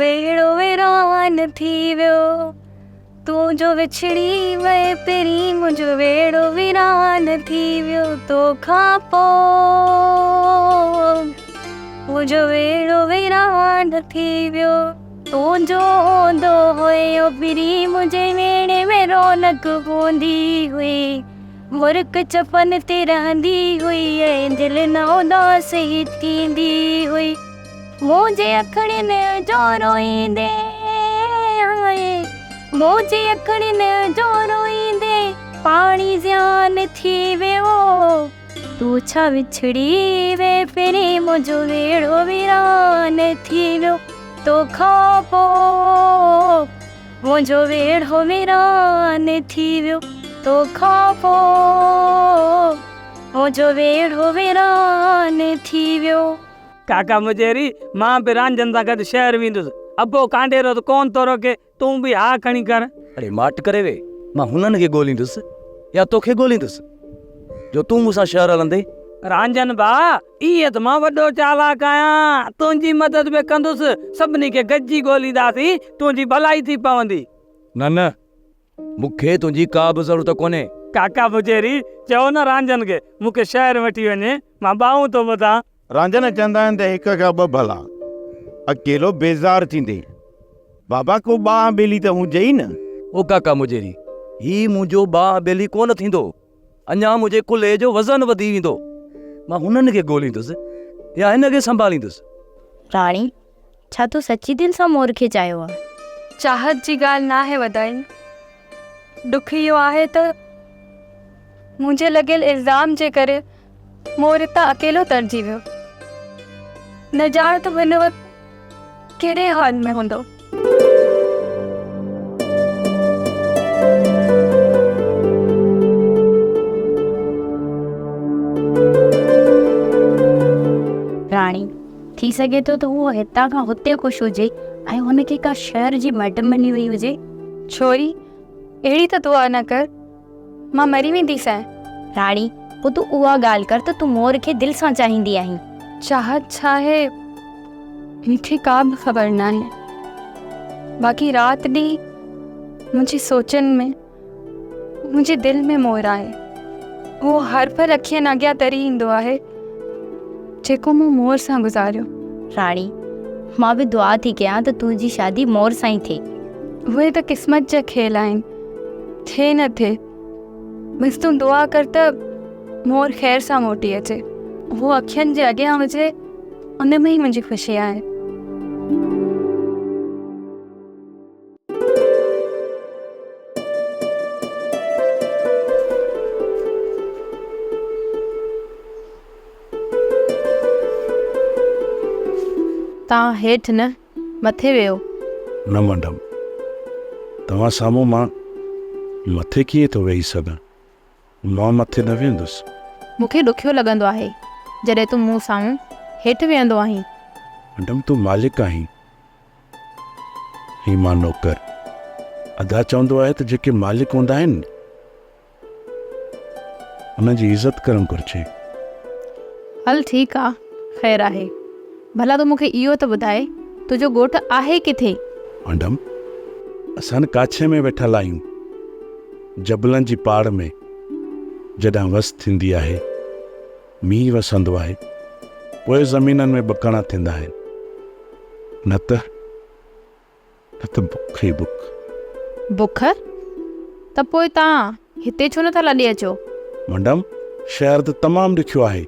ويڙهو ويران ٿي ويو. تون جو وڇڙي وئين پرين منهنجو ويڙهو ويران ٿي ويو توکان پو منهنجو ويڙهو ويران ٿي ويو. تون جو هوندو هئين او پرين منهنجي ويڙهي ۾ رونق هوندي هئي. مرڪ چپن تي رهندي هئي ۽ دل نه اداس ئي ٿيندي هئي. منهنجي اکڙين جو روئيندي منهنجي اکڙين جو روئيندي پاڻي زيان ٿي ويو. تون ڇا وڇڙي وئين پرين منهنجو ويڙهو ويران ٿي ويو. توکان پوء منهنجو ويڙهو ويران ٿي ويو. توکان پوء منهنجو ويڙهو ويران ٿي ويو. ڪاڪا مجيري، مان به رانجهن سان گڏ شهر ويندس. ابو ڪانڊيرو ته ڪونه ٿو روڪي، تون به ها کڻي ڪر. اڙي ماٺ ڪري ويهه، مان هنن کي ڳوليندس يا توکي ڳوليندس، جو تون مون سان شهر هلندين؟ رانجهن ڀاء، ايئن ته مان وڏو چالاڪ آهيان، تنهنجي مدد به ڪندس، سڀني کي گڏجي ڳولينداسين، تنهنجي ڀلائي ٿي پوندي. نه نه، مون کي تنهنجي ڪا به ضرورت ڪونهي. ڪاڪا بجيري، چئو نه رانجهن کي، مون کي شهر وٺي وڃي، مان ٻانهون ٿو ٻڌان. رانجهن چوندا آهن ته هڪ کان ٻه ڀلا، اڪيلو بيزار ٿيندين. بابا ڪو ٻانهن ٻيلي ته هجئي نه. او ڪاڪا مجيري، هي منهنجو ٻانهن ٻيلي ڪونه ٿيندو. اڃا منهنجي ڪلهي جو وزن وڌي ويندو. مان هنن کي ڳوليندس يا هن کي سنڀاليندس. راڻي، ڇا تو سچي دل سان مور کي چاهيو آ؟ چاهت جي ڳالهه ناهي وڌائي. ڏک اهو آهي ته منهنجي لڳيل الزام جي ڪري مور هتان اڪيلو ترجي ويو. نه ڄاڻ ته هن وقت ڪهڙي حال ۾ هوندو. راڻي، ٿي سگهي ٿو ته هو هتان کان هتي خوش هجي ۽ هن کي ڪا شهر جي مئڊم ملي وئي هجي. ڇوري، اهڙي ته دعا نه ڪر، مان مري وينديسانء. راڻي، پوء تون اها ڳالهه ڪر ته تون مور کي دل سان چاهيندي آهين. چاهت ڇا آهي، مون کي ڪا به خبر ناهي. باقي رات ڏينهن منهنجي سوچن ۾، منهنجي دل ۾ مور آهي. اهو هر پل اکين اڳيان تري ايندو آهي، جيڪو مون مور سان گذاريو. راڻي، مان به دعا ٿي ڪيان ته تنهنجي شادي مور سان ئي ٿئي. اهي ته قسمت جا کيل آهن، ٿئي نه ٿئي، بس تون دعا ڪر ته مور خير سان موٽي اچي. هو اکين جي اڳيان هجي، ان ۾ ئي منهنجي خوشي آهي. توهان هيٺ نه، مٿي ويهو. نه مئڊم، توهان سامهون مان مٿي ڪيئن ٿو ويهي سگهان؟ مان مٿي نه ويهندس. مون کي ڏکيو لڳندو آهي، جڏهن تون مون سامهون هيٺ ويهندو آهين. مئڊم، تون مالڪ آهين. هي مان نوڪر. ادا چوندو آهي ته جيڪي مالڪ هوندا آهن، انهن جي عزت ڪرڻ گهرجي. هل ٺيڪ آ، خير آهي. ڀلا تون مون کي اهو ته ٻڌاء، تنهنجو ڳوٺ آهي ڪٿي؟ مئڊم، اسان ڪاڇي ۾ ويٺل آهيون. جبلن جي پاڙ ۾، جڏهن وس ٿيندي آهي. مينهن وسندو آهي، پوء زمينن ۾ ٻڪڻا ٿيندا آهن، نه ته نه ته بک ئي بک. بک؟ ته پوء توهان هتي ڇو نٿا لڏي اچو؟ مئڊم، شهر ته تمام ڏکيو آهي،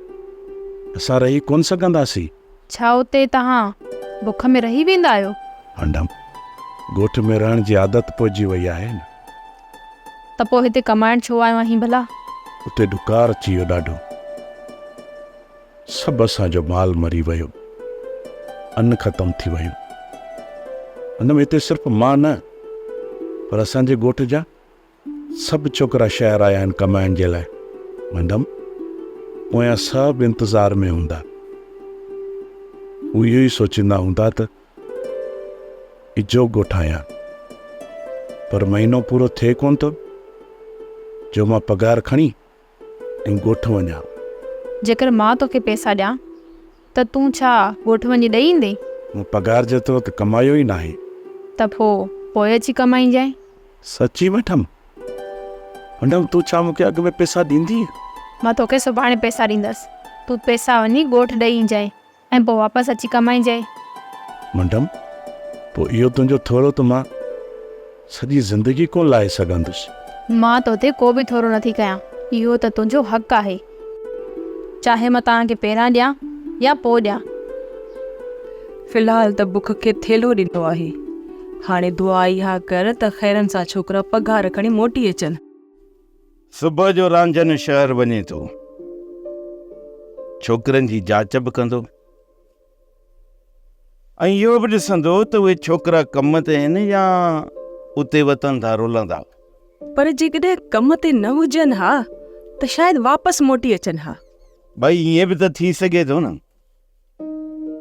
اسان رهي ڪونه سگهنداسين. ڇا اتي توهان بک ۾ رهي ويندا آهيو؟ مئڊم، ڳوٺ ۾ رهڻ جي عادت پئجي وئي آهي نه. ته پوء هتي ڪمائڻ ڇو آيو آهين ڀلا؟ اتي ڏڪار اچي ويو ڏاڍو. سڀ اسان جو مال مري ويو. ان ختم ٿي ويو. ان ۾ هتي صرف مان نه پر اسان جي ڳوٺ جا سڀ ڇوڪرا شهر آيا آهن ڪمائڻ جي لاء. مئڊم، پويان سڀ انتظار ۾ هوندا. هو اهو ئي سوچيندا هوندا ته اجهو ڳوٺ آهيان. پر مهينو پورو ٿئي ڪونه ٿو جو مان پگهار کڻي ۽ ڳوٺ وڃان. جيڪر مان توکي پئسا ڏيان ته تون ڇا ڳوٺ وڃي ڏئي ايندين؟ مون پگهار جيترو ته ڪمايو ئي ناهي. ته پوء پوء اچي ڪمائينجانء. سچي وٺم؟ منڊم تون ڇا مون کي اڳ ۾ پئسا ڏيندينء؟ مان توکي سڀاڻي پئسا ڏيندس. تون پئسا وڃي ڳوٺ ڏئي اينجانء ۽ پوء واپس اچي ڪمائينجانء. منڊم، پوء اهو تنهنجو ٿورو ته مان سڄي زندگي ڪونه لاهي سگهندس. مان تو تي ڪو به ٿورو نٿي ڪيان. اهو ته تنهنجو حق آهي. چاهي مان توهان کي پهريان ڏيان يا پوء ڏيان. في الحال ته بک کي ٿيلهو ڏنو آهي. هاڻي دعا اها ڪر ته خيرن سان ڇوڪرا پگهار کڻي موٽي اچن. صبح جو رانجهن شهر وڃي ٿو. ڇوڪرن جي جاچ به ڪندو ۽ اهو به ڏسندو ته اهي ڇوڪرا ڪم تي آهن يا اتي وتن ٿا رلندا. پر جيڪڏهن ڪم تي نه هجن ها ته شايد واپس موٽي اچن ها. ڀائي ائين به ته ٿي سگهي ٿو نه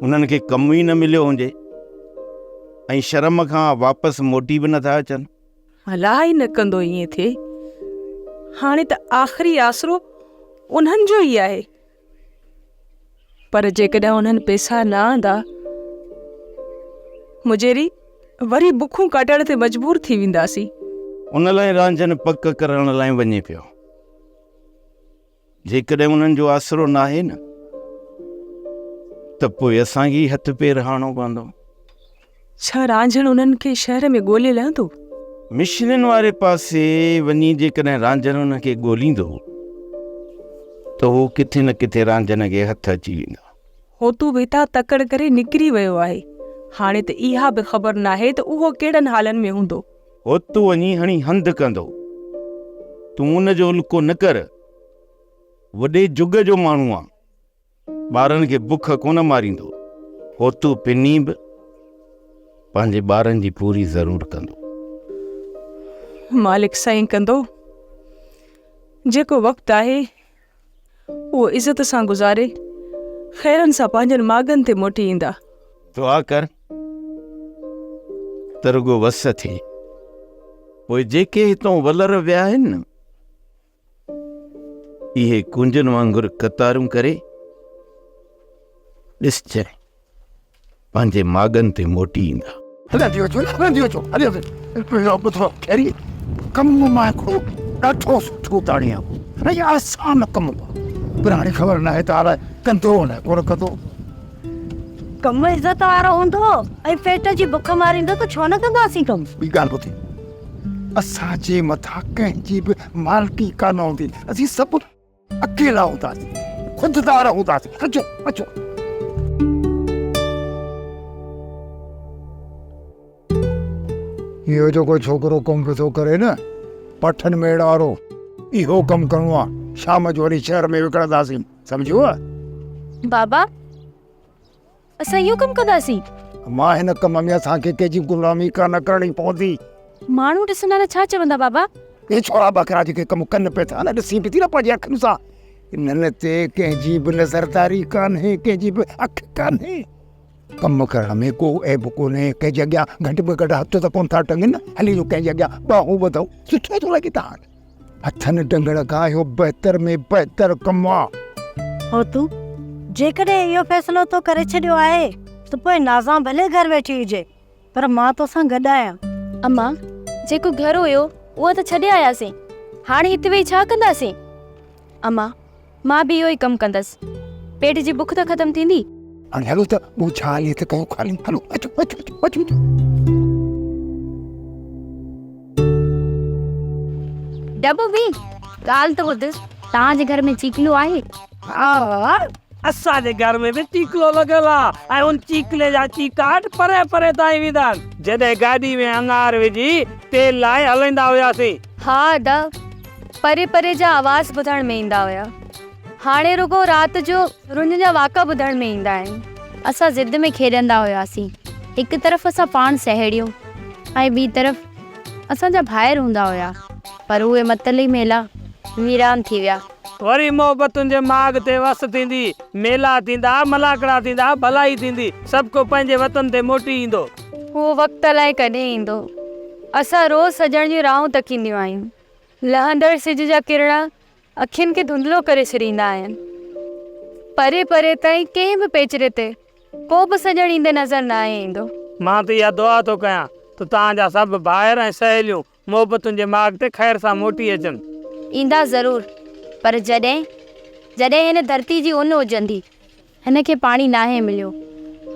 انهن کي ڪم ئي نه مليو هجي ۽ شرم کان واپس موٽي به نٿا اچن. الله ئي نه ڪندو ائين ٿئي. هاڻي ته آخري آسرو انهن جو ئي آهي. پر جيڪڏهن انهن پئسا نه آندا مجيري وري بکون ڪاٽڻ تي مجبور ٿي وينداسين. ان لاء رانجهن پڪ ڪرڻ لاء وڃي پيو. جيڪڏهن انهن جو آسرو ناهي نه ته پوء اسان کي ئي هٿ پير هڻڻو پوندو. ڇا رانجهڻ انهن کي شهر ۾ ڳولي لهندو؟ مشنن واري پاسي وڃي جيڪڏهن رانجهڻ انهن کي ڳوليندو ته هو ڪٿي نه ڪٿي رانجهڻ کي هٿ اچي ويندا. هوتو به هتان تڪڙ ڪري نڪري ويو آهي. هاڻي ته اها به خبر ناهي ته اهو ڪهڙن حالن ۾ هوندو. هوتو وڃي هڻي هنڌ ڪندو. تون ان جو الڪو نه ڪر. وڏي جڳ جو ماڻهو آن. ٻارن کي بک ڪونه ماريندو. هوتو پني به پنهنجي ٻارن جي پوري ضرور ڪندو. مالڪ سائين ڪندو. جيڪو وقت آهي اهو عزت سان گذاري خيرن سان پنهنجن ماڳن تي موٽي ايندا. دعا ڪر ته رڳو وس ٿئي. پوء جيڪي هتون ولر ويا آهن نه. اهي ڪونجن وانگر قطارون ڪري ڏسجانء پنهنجي ماڳن تي موٽي ايندا. هلندي اچو هلندي اچو هلي اچو ٻڌو خيري ڪم مان هڪڙو ڏاڍو سٺو تاڻيان ۽ آسان ڪم پر هاڻي خبر ناهي ته الائي ڪندو الائي ڪونه ڪندو. ڪم عزت وارو هوندو ۽ پيٽ جي بک ماريندو ته ڇو نه ڪنداسين ڪم. ٻي ڳالهه ٻڌ اسان جي مٿان ڪنهن جي به مالڪي ڪانه هوندي. اسين سڀ اڪيلا هونداسين، خوددار هونداسين. اچو، اچو. اهو جيڪو ڇوڪرو ڪم پيو ٿو ڪري نه، پاٺن ميڙ وارو، اهو ڪم ڪرڻو آهي. شام جو وري شهر ۾ وڪڻنداسين. سمجهيو؟ بابا، اسان اهو ڪم ڪنداسين. مان هن ڪم ۾ اسان کي ڪنهن جي غلامي ڪانه ڪرڻي پوندي. ماڻهو ڏسندا ته ڇا چوندا بابا؟ اهي ڇورا ٻڪرا جيڪي ڪم ڪن پئي ٿا نه، ڏسين به ٿي نه پنهنجي اکين سان. انهن تي ڪنهن جي به نظرداري ڪانهي، ڪنهن جي به اک ڪانهي. ڪم ڪرڻ ۾ ڪو عيب ڪونهي، ڪنهن جي اڳيان گهٽ ۾ گهٽ هٿ ته ڪونه ٿا ٽنگن نه، هلي جو ڪنهن جي اڳيان ٻانهون ٻڌون، سٺو ٿو لڳي تان. هٿن ٽنگڻ کان اهو بهتر ۾ بهتر ڪم آ. هوتو، جيڪڏهن اهو فيصلو تو ڪري ڇڏيو آهي ته پوء نازان ڀلي گهر ويٺي هجي پر مان توسان گڏ آهيان. اما، جيڪو گهر هيو اهو ته ڇڏي آياسين، هاڻي هتي ويهي ڇا ڪنداسين؟ اما، مان به اهو ئي ڪم ڪندس، پيٽ جي بک ته ختم ٿيندي. هاڻي هلو ته ٻوجها هلي ته ڪيون خالي، هلو اچو اچو اچو اچو اچو. ڊٻ به، ڳالهه ته ٻڌ، توهان جي گهر ۾ چيڪلو آهي؟ ها، اسان جي گهر ۾ به چيڪلو لڳل آ ۽ ان چيڪلي جا چيڪاٽ پري پري تائين ويندا آهن. جڏهن گاڏي ۾ اڱار وجهي تيل لاهي هلائيندا هياسين. ها ادا، پري پري جا آواز ٻڌڻ ۾ ايندا هيا. هاڻي رڳو رات جو رڃ جا واڪا ٻڌڻ ۾ ايندا آهن. اسان ضد ۾ کيڏندا هياسين. هڪ طرف اسان پاڻ سهيڙيون ۽ ٻي طرف اسان جا ڀائر هوندا هيا. پر اهي متل ئي ميلا ويران ٿي ويا. وري محبتن جي ماڳ تي وس ٿيندي، ميلا ٿيندا، ملاکڙا ٿيندا، ڀلائي ٿيندي، سڀ ڪو پنهنجي وطن تي موٽي ايندو. اهو وقت الائي ڪڏهن ايندو. اسان روز سڄڻ جون راهون تڪينديون آهيون. لهندڙ سج جا ڪرڻا اکين کي ڌنڌلو ڪري ڇڏيندا آهن. پري پري تائين ڪنهن به پيچري تي. ڪو به سڄڻ ايندي نظر ناهي ايندو. مان ته اها دعا ٿو ڪيان ته توهان جا سڀ ڀائر ۽ سهيليون محبتن جي ماڳ تي خير سان موٽي اچن. ايندا ضرور، پر جڏهن، جڏهن هن ڌرتي جي ان اجهندي. هن کي پاڻي ناهي مليو.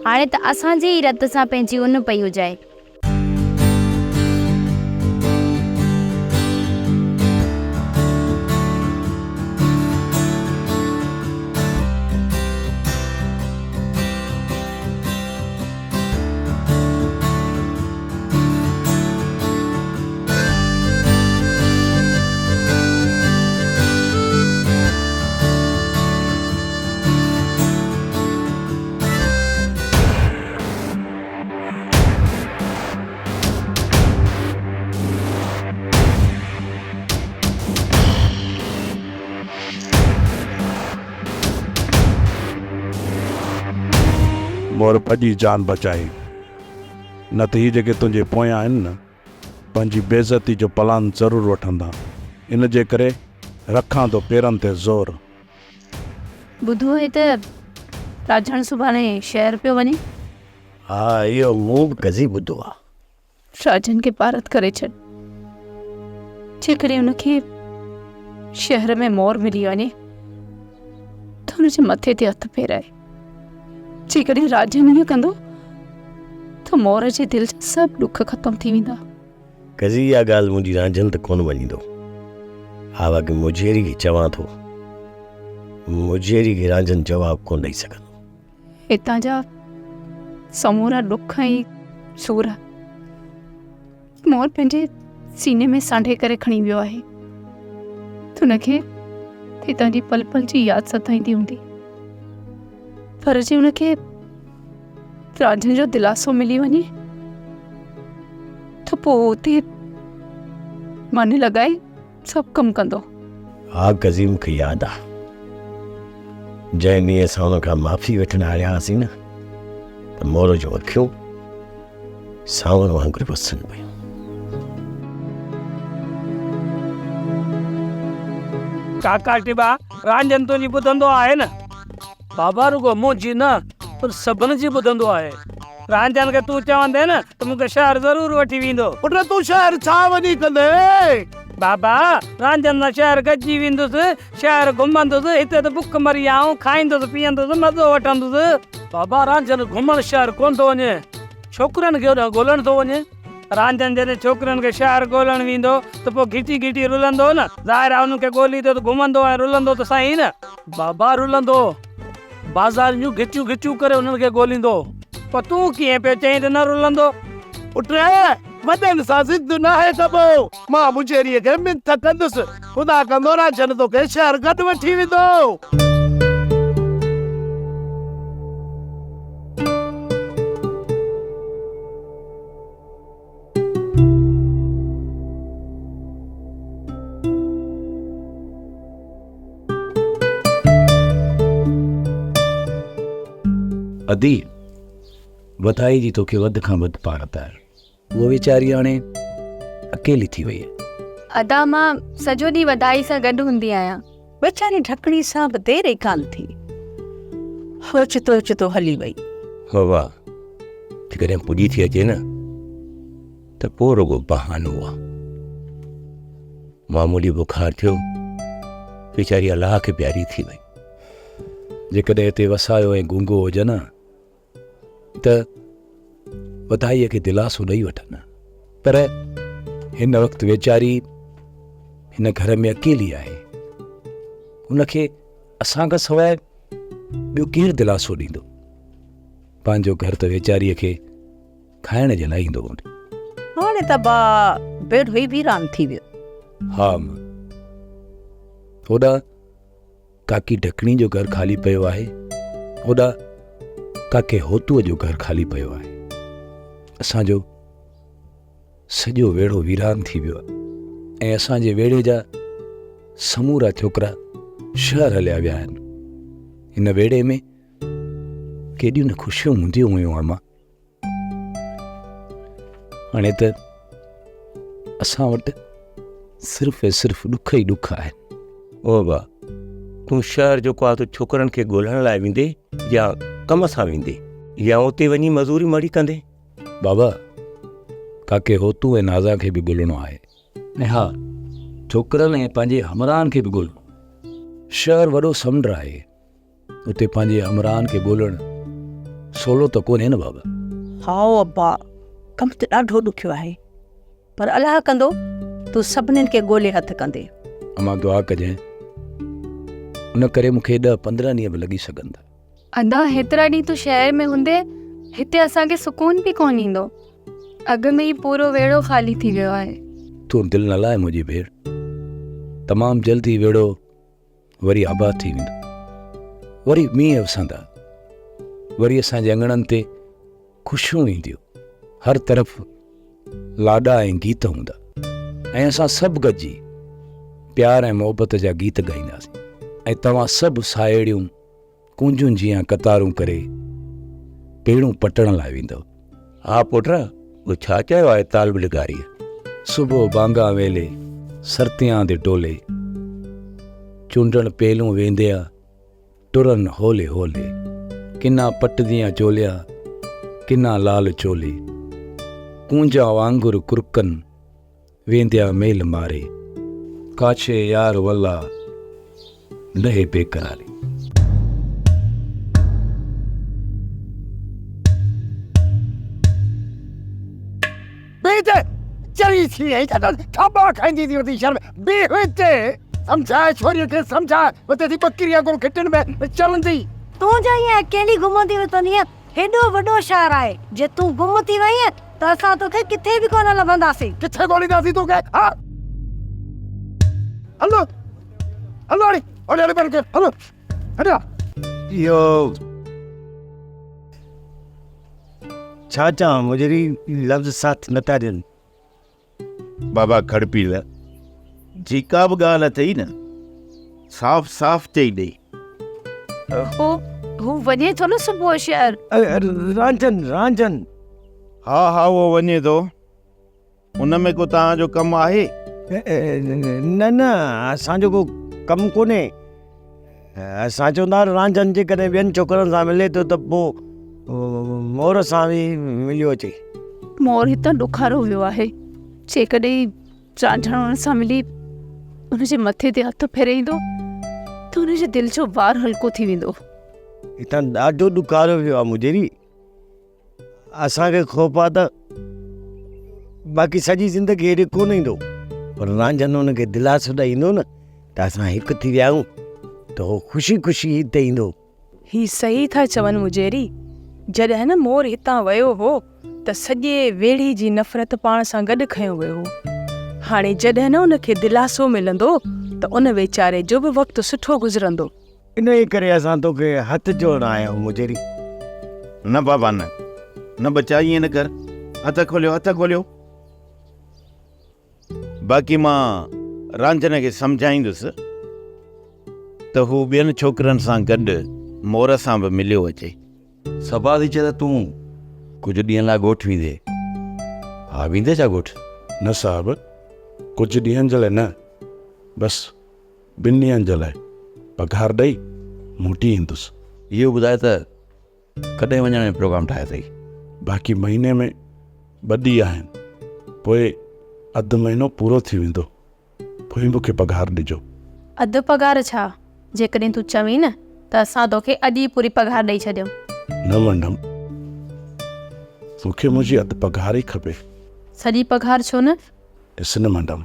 هاڻي ته اسان جي ئي رت سان پنهنجي ان پئي اجهائي. مور ڀڄي جان بچائي. نه ته هي جيڪي تنهنجي پويان آهن نه، پنهنجي بيعزتي جو پلان ضرور وٺندا. ان جي ڪري رکان ٿو پيرن تي زور. ٻڌو آهي ته راجهڻ سڀاڻي شهر پيو وڃي. ها اهو مون به قضي ٻڌو آ. راجن کي پارت ڪري ڇڏ. جيڪڏهن هن کي شهر ۾ مور ملي وڃي ته هن جي مٿي تي هٿ ڦيرائي. جيڪڏهن راجن ائين ڪندو ته مور جي دل جا سڀ ڏک ختم ٿي ويندا. قضي اها ڳالهه منهنجي رانجهن ته ڪونه مڃيندو. ها باقي مجيري کي چوان ٿو. مجيري کي رانجهن جواب ڪونه ڏئي سگهندو. هتان جا سمورا ڏک ۽ سور مور پنهنجي سيني ۾ سانڍي ڪري کڻي ويو آهي. هن کي هتان جي پل پل جي ياد ستائيندي هوندي. پر جي هن کي رانجهن جو دلاسو ملي وڃي ته پوء اتي من لڳائي سڀ ڪم ڪندو. ها قضي مون کي ياد آ جنهن ڏينهن اسان ان کان معافي وٺڻ آيا هئاسين نه ته مور جون اکيون سانوڻ وانگر وسن پيون. ڪاڪا ٽٻا رانجهن تنهنجي ٻڌندو آهي نه؟ بابا رڳو منهنجي نه پر سڀن جي ٻڌندو آهي. رانجهن کي تون چوندين نه ته مون کي شهر ضرور وٺي ويندو. پٽ تون شهر ڇا وڃي ڪندين؟ بابا رانجهن سان شهر گڏجي ويندس، شهر گهمندس، هتي ته بک مري آئون کائيندس پيئندس مزو وٺندس. بابا رانجهن گهمڻ شهر ڪونه ٿو وڃي، ڇوڪرين کي هوڏانهن ڳولڻ ٿو وڃي. رانجهن جڏهن ڇوڪرين کي شهر ڳولڻ ويندو ته پوء گهٽي گهٽي رلندو نه، ظاهر آهي انهن کي ڳولي ٿو ته گهمندو ۽ رلندو ته سهي نه. بابا رلندو، بازار جون گهٽيون گهٽيون ڪري انهن کي ڳوليندو. پوء تون ڪيئن پيو چئين ته نه رلندو؟ پٽ، وڏن سان ضد ناهي ڪبو. مان مجيريء کي منٿ ڪندس. خدا ڪندو رانجهن توکي شهر گڏ وٺي ويندو. ادي، وڌائي جي توکي وڌ کان وڌ پارت آهي. هوء ويچاري هاڻي اڪيلي ٿي وئي آهي. ادا، مان سڄو ڏينهن وڌائي سان گڏ هوندي آهيان. ويچاري ڍڪڻي سان به دير ئي ڪانه ٿي. اوچتو اوچتو هلي وئي. بابا، جيڪڏهن پڄي ٿي اچي نه ته پوء رڳو بهانو آ. معمولي بخار ٿيو، ويچاري الله کي پياري ٿي وئي. جيڪڏهن هتي وسايو ۽ گونگو هجن ها ته وڌائيء کي دلاسو ڏئي وٺن ها، پر هن وقت ويچاري هن گهر ۾ اڪيلي آهي، هن کي اسان کان سواء ٻيو ڪير دلاسو ڏيندو؟ پنهنجو گهر ته ويچاريء کي کائڻ جي لاء ايندو هوندو. هاڻي ته با بيڙهو ئي ويران ٿي ويو. ها امان. هوڏانهن ڪاڪي ڍڪڻي جو گهر خالي پيو آهي، هوڏانهن ڪاڪي هوتوء جو گهر خالي پيو آهي. اسان جو سڄو ويڙهو ويران ٿي ويو آهي ۽ اسان جي ويڙهي جا سمورا ڇوڪرا شهر هليا ويا آهن. هن ويڙهي ۾ ڪيڏيون نه خوشيون هونديون هيون امان. هاڻي ته اسان وٽ صرف ۽ صرف ڏک ئي ڏک آهن. او ابا، تون شهر جيڪو آ تو ڇوڪرن کي ڳولڻ لاء ويندي يا ڪم سان ويندي؟ يا اتي وڃي مزوري مڙي ڪندين؟ بابا، ڪاڪي هوتو ۽ نازا کي به ڳولڻو آهي ۽ ها ڇوڪرن ۽ پنهنجي همراهن کي به ڳولڻو. شهر وڏو سمنڊ آهي، اتي پنهنجي همراهن کي ڳولڻ سولو ته ڪونهي نه بابا. هائو ابا، ڪم ته ڏاڍو ڏکيو آهي، پر الله ڪندو تون سڀنين کي ڳولي هٿ ڪندين. امان دعا ڪجانء، ان ڪري مون کي ڏهه 15 ڏينهن به لڳي سگهن ٿا. ادا هيترا ڏينهن تون شهر ۾ هوندين هتي اسان کي سڪون به ڪونه ايندو. اڳ ۾ ئي پورو ويڙهو خالي ٿي ويو آهي. تون دل نه لاء منهنجي ڀيڻ، تمام جلد هي ويڙهو وري آباد ٿي ويندو. وري مينهن وسندا، وري اسان جي اڱڻن تي خوشيون اينديون، هر طرف لاڏا ۽ گيت هوندا ۽ اسان سڀ گڏجي پيار ۽ محبت جا گيت ڳائينداسين ۽ توهان سڀ ساهيڙيون ڪونجن جيان قطارون ڪري پيڙون پٽڻ لاء ويندؤ. ها پٽ، اهو ڇا چيو آهي طالب لغاريء؟ صبح بانگان ويلي سرتيان the ٽولي، چونڊڻ پيلون وينديا ٽرن هولي هولي، ڪنا پٽديان چوليا ڪنا لال چولي، ڪونجان وانگر ڪرڪن وينديا ميل ماري، ڪاڇي يار ولا لهي بيقراري. بيهه هتي، چري ٿي آهين ڇا ٿاٻا کائيندي ٿي وتين شهر ۾، بيهه هتي، سمجهاء ڇوريء کي سمجهاء، وتي ٿي ٻڪري وانگر گهٽين ۾ چرندي. تون جو ائين اڪيلي گهمندي وتندينء، هيڏو وڏو شهر آهي، جي تون گم ٿي وئينء ته اسان توکي ڪٿي به ڪونه لڀنداسين. ڪٿي ڳولينداسين توکي، ها؟ هل، هل هاڻي، هلي هلي پري هل، هٽ. اهو ڇا چوان مجري لفظ ساٿ نٿا ڏين. بابا کڙپيل، جيڪا به ڳالهه اٿئي نه، صاف صاف چئي ڏي. هو هو وڃي ٿو نه صبح شهر. رانجهن رانجهن. ها ها اهو وڃي ٿو. ان ۾ ڪو توهان جو ڪم آهي؟ نه نه اسان جو ڪو ڪم ڪونهي. اسان چوندا رانجهن جيڪڏهن ٻين ڇوڪرن سان ملي ٿو ته پوء مور سان به مليو اچي. مور هتان ڏکارو ويو آهي. جيڪڏهن رانجهڻ ان سان ملي ان جي مٿي تي هٿ ڦيري ايندو ته ان جي دل جو بار هلڪو ٿي ويندو. هتان ڏاڍو ڏکارو ويو آهي مجيري. اسان کي خوف آ ته باقي سڄي زندگي هيڏي ڪونه ايندو پر رانجهن هن کي دلاسو ڏئي ايندو نه ته اسان هڪ ٿي ويا آهيون ته هو خوشي خوشي هتي ايندو. هي صحيح ٿا چون مجيري، جڏهن نه مور هتان ويو هو ته سڄي ويڙهي جي نفرت پاڻ سان گڏ کنيو ويو هو. هاڻي جڏهن نه ان کي دلاسو ملندو ته ان ويچاري جو به وقت سٺو گذرندو. انهيء ڪري اسان توکي هٿ جوڙڻ آيا آهيون مجيري. نه بابا نه. نه ٻچا ائين نه ڪر. هٿ کوليو هٿ کوليو. باقي مان رانجهن کي سمجهائيندس ته هو ٻين ڇوڪرن سان گڏ مور سان به مليو اچي. صبا ٿي چئي ته تون ڪجهه ڏينهن لاء ڳوٺ ويندين. ها ويندين ڇا ڳوٺ؟ نه صاحب ڪجهه ڏينهن جي لاء نه بس ٻن ڏينهن جي لاء پگهار ڏئي موٽي ايندس. اهو ٻڌاء ته ڪڏهن وڃڻ جو پروگرام ٺاهيو اٿئي؟ باقي مهيني ۾ ٻه ڏينهن آهن، پوء اڌ مهينو پورو ٿي ويندو، پوء مون کي پگهار ڏجو. اڌ پگهار ڇا؟ جيڪڏهن تون چوين نه ته اسان توکي اڄ ئي پوري پگهار ڏئي ڇڏيون. نه ونڊم، مون کي منهنجي اڌ پگهار ئي کپي. سڄي پگهار ڇو نه؟ ڏس نه مئڊم،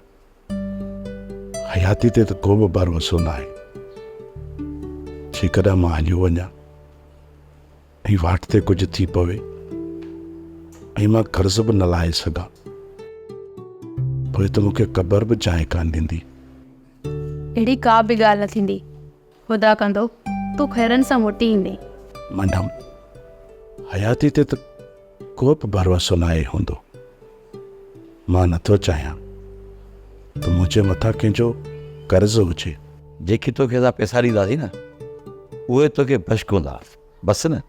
حياتي تي ته ڪو به ڀروسو ناهي. جيڪڏهن مان هليو وڃان ۽ واٽ تي ڪجهه ٿي پوي ۽ مان قرض به نه لاهي سگهان، پوء ته مون کي قبر به جاء ڪانه ڏيندي. اهڙي ڪا به ڳالهه نه ٿيندي. خدا ڪندو تون خيرن سان موٽي ايندين. مئڊم، حياتي تي ته ڪو به ڀروسو ناهي هوندو. مان نٿو چاهيان ته منهنجي مٿان ڪنهن جو قرض هجي. جيڪي توکي اسان پئسا ڏينداسين نه، اهي توکي بشڪ هوندا. بس نه؟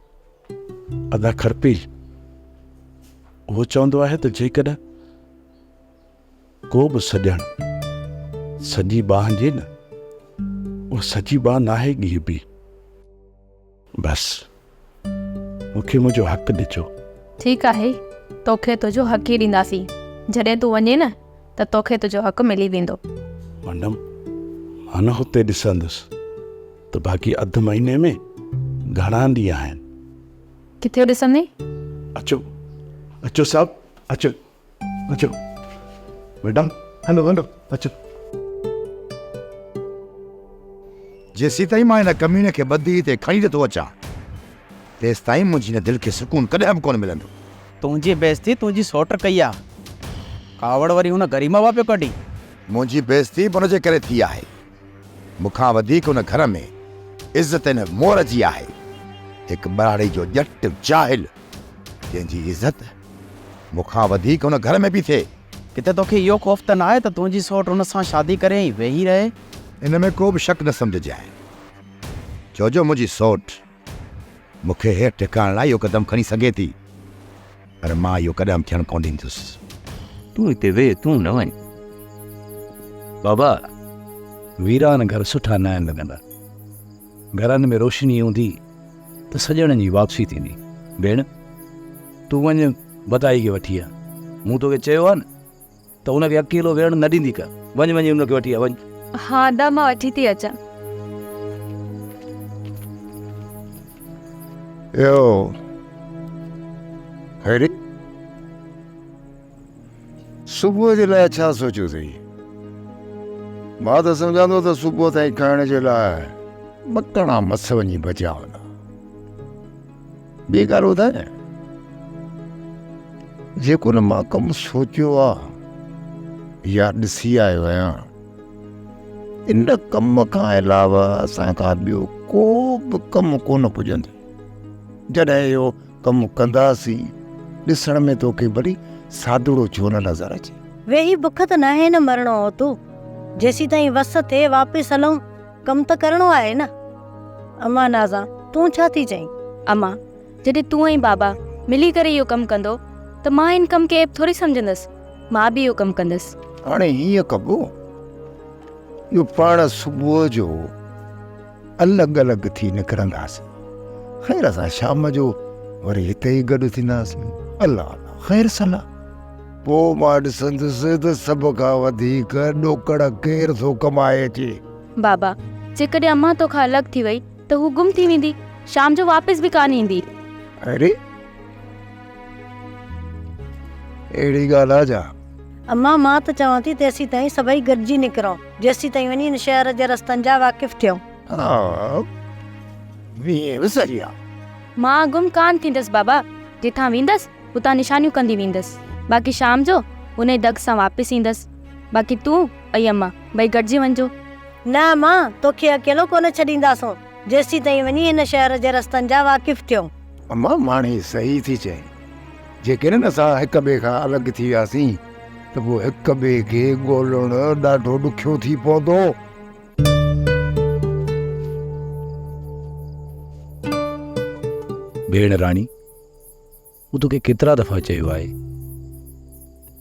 ادا کرپيل، اهو چوندو آهي ته جيڪڏهن ڪو به سڄڻ سڄي ٻانهن جي نه، اها سڄي ٻانهن ناهي ڳيهبي. بس. مون کي منهنجو حق ڏجو. ٺيڪ آهي، توکي تنهنجو حق ئي ڏينداسين. جڏهن تون وڃين نه ته توکي تنهنجو حق ملي ويندو. ميڊم، مان نه هتي ڏسندس ته باقي اڌ مهيني ۾ گهڻا ڏينهن آهن. ڪٿي ڏسندين؟ اچو اچو صاحب اچو اچو ميڊم هلو هلو اچو. جيسيتائين مان هن ڪميڻي کي ٻڌي هتي کڻي نٿو اچان، تيستائين منهنجي هن دل کي سڪون ڪڏهن به ڪونه ملندو. تنهنجي بيعزتي تنهنجي سئوٽ ڪئي آ. ڪاوڙ وري هن غريب مان پيو ڪڍين. منهنجي بيعزتي به ان جي ڪري ٿي آهي. مون کان وڌيڪ ان گهر ۾ عزت ان مور جي آهي. هڪ ٻهراڙي جو ڄٽ جاهل، جنهن جي عزت مون کان وڌيڪ ان گهر ۾ پئي ٿئي. ڪٿي توکي اهو خوف ته ناهي ته تنهنجي سئوٽ ان سان شادي ڪري ۽ ويهي رهي؟ ان ۾ ڪو به شڪ نه سمجهجانء. ڇو جو منهنجي سئوٽ مون کي هيٺ ٽڪائڻ لاء اهو قدم کڻي سگهي ٿي، پر مان اهو ڪڏهن به ٿيڻ ڪونه ڏيندس. تون هتي ويهه، تون نه وڃ. بابا، ويران گهر سٺا ناهن لڳندا. گهرن ۾ روشني هوندي ته سڄڻن جي واپسي ٿيندي. ڀيڻ، تون وڃ ڀتائي کي وٺي آ. مون توکي چيو آ نه ته ان کي اڪيلو ويهڻ نه ڏيندي ڪر. وڃ وڃي ان کي وٺي آ، وڃ. ها ادا، مان وٺي ٿي اچان. اهو خيري صبح جي لاء ڇا سوچيو اٿئي؟ مان ته سمجهان ٿو ته صبح تائين کائڻ جي لاء ٻه ڪڻا مس وڃي بچيا هوندا. ٻي ڳالهه ٻڌاء نه، جيڪو نه مان ڪم سوچيو آ يا ڏسي آيو آهيان، ان ڪم کان علاوه اسان کان ٻيو ڪو به ڪم ڪونه پڄندو. جڏهن اهو ڪم ڪنداسين، ڏسڻ ۾ توکي ڀلي سادڙو ڇو نه نظر اچي. ويهي بک ته ناهي نه مرڻو اوتو. جيسيتائين وس ٿئي واپس هلون، ڪم ته ڪرڻو آهي نه. امان نازان، تون ڇا ٿي چئين؟ امان، جڏهن تون ۽ بابا ملي ڪري اهو ڪم ڪندو ته مان ان ڪم کي عيب ٿوري سمجهندس. مان به اهو ڪم ڪندس. هاڻي هيئن ڪبو جو پاڻ صبح جو الڳ الڳ ٿي نڪرنداسين. خير سان شام جو وري هتي ئي گڏ ٿينداسين. الله الله خير صلاح. پوء مان ڏسندس ته سڀ کان وڌيڪ ڏوڪڙ ڪير ٿو ڪمائي اچي. بابا، جيڪڏهن امان توکان الڳ ٿي وئي ته هو گم ٿي ويندي. شام جو واپس به ڪانه ايندي. اڙي! اهڙي ڳالهه آ ڇا؟ امان، مان ته چوان ٿي تيسيتائين سڀئي گڏجي نڪرون. جيسيتائين وڃي هن شهر جي رستن جا واقف ٿيون. ها، ويهين به صحيح آ. مان گم ڪانه ٿيندس بابا، جتان ويندس اتان نشانيون ڪندي ويندس. باقي شام جو انهي دڳ سان واپس ايندس. باقي تون ۽ امان ٻئي گڏجي وڃجو. نه امان، توکي اڪيلو ڪونه ڇڏينداسون، جيسيتائين وڃي هن شهر جي رستن جا واقف ٿيون. امان، ماڻهي صحيح ٿي چئين. جيڪڏهن اسان هڪ ٻئي کان الڳ ٿي وياسين ته پوء هڪ ٻئي کي ڳولڻ ڏاڍو ڏکيو ٿي پوندو. ڀيڻ راڻي، مون توکي ڪيترا دفعا چيو آهي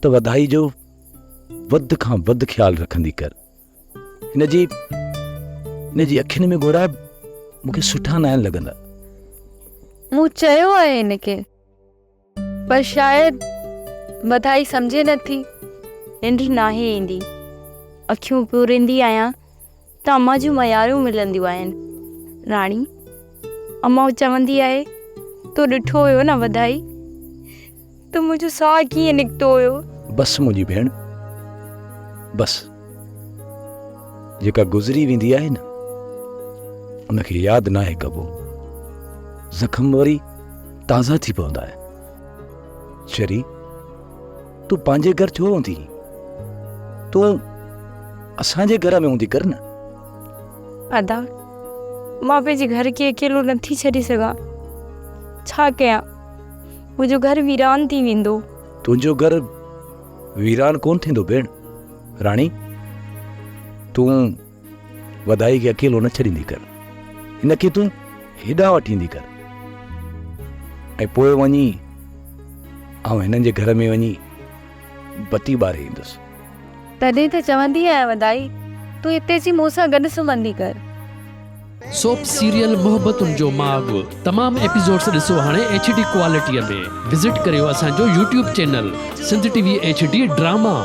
ته وڌائي جو وڌ کان وڌ خيال رکندي ڪر. هن جي هن جي اکين ۾ ڳوڙها مون کي سٺا ناهن لڳندا. مون چيو آهي هن کي پر شايد وڌائي سمجهي نه ٿي. ننڊ ناهي ايندي. اکيون پوريندي آهيان ته امان جون ميارون ملنديون آهن. راڻي، امان چوندي آهي تو ڏٺو هيو نه وڌائي ته منهنجو ساهه ڪيئن نڪتو هيو. بس منهنجي ڀيڻ بس. جيڪا گذري ويندي آهي نه ان کي ياد ناهي ڪبو. زخم وري تازا ٿي پوندا آهن. شري تون پنهنجي گهر ڇو هوندي؟ تون اسان جي گهر ۾ هوندي ڪر نه. ادا مان پنهنجي گهر کي اڪيلو نٿي ڇڏي سگهان. ڇا ڪيان منهنجو گهر ويران ٿي ويندو. تنهنجو گهر ويران ڪونه ٿيندو ڀيڻ. راڻي تون وڌائي کي اڪيلو نه ڇڏيندي ڪر. هن کي تون هيڏانهن وٺي ايندي ڪر ۽ پوء وڃي آئون هنن جي گهر ۾ وڃي بتي ٻاري ايندس. تڏهن ته چوندي آهيان وڌائي تون هتي اچي مون سان گڏ سمهندي ڪر. سوپ سيريل محبتن جو ماڳ تمام ايپيسوڊس ڏسو هاڻي ايڇ ڊي ڪوالٽيء ۾ وزٽ ڪريو اسان جو YouTube channel Sindh T V H D drama.